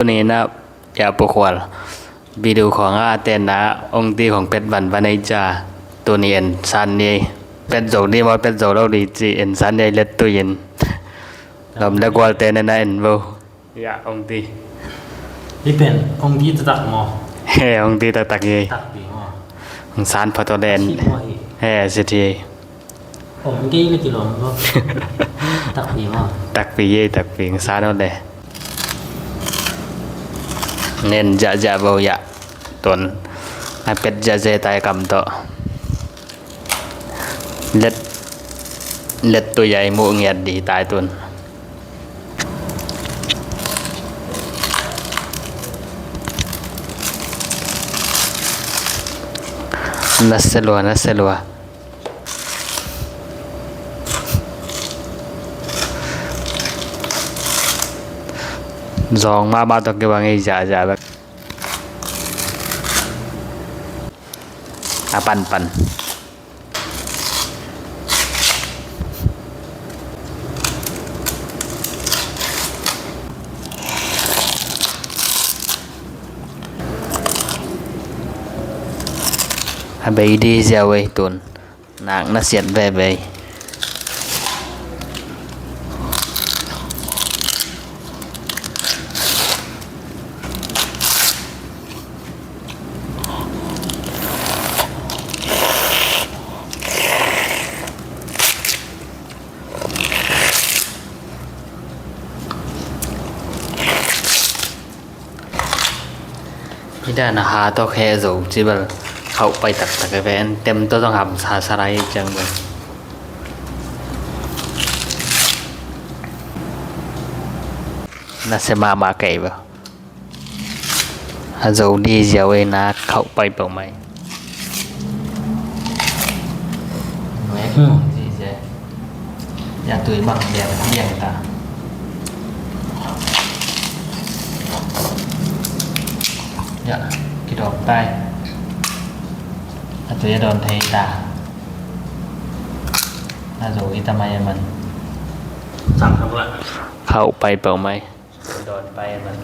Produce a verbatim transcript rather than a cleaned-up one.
Tuni na ya pukhual. Video khong a tenna ong ti khong pet van van ei ca. Tuni en san ni ei. Pet zo ni maw, pet zo lo ni ci en san ni ei let tui in. Lom le gual te na en vo. Ya, ong ti. Hi pen, ong ti taktak maw? He, ong ti taktak hi. Takpi maw? Ong san phat o le en. Sit maw hi? He, sit hi. Ong kei le kilawm maw? Takpi maw? Takpi hi, takpi, ong san o le. Nen ja ja bo ya. Tun. A pet ja ja tai kam to. Let, let tu ya i mu ngiat di tai tun. Na selua, na selua. Zong mama to kibang ei ja ja bek. A pan pan. A bei di ziau ei tun. Nak na siat veve. Hi dan a ha tawh khe zo ci bel khauh pai taktak e ve, en tem tawh zong ham sa sa lai ciang bel. Na se mahmah kei bel. A zo di ziau ei na khauh pai peuh mai. Nuai kong ci se. Ya tui bang liang liang ta. Ya, kidawk tai. A tui a dawn thei ta. A zo i ta mai a man. Khauh pai peuh mai. Dawn pai a man.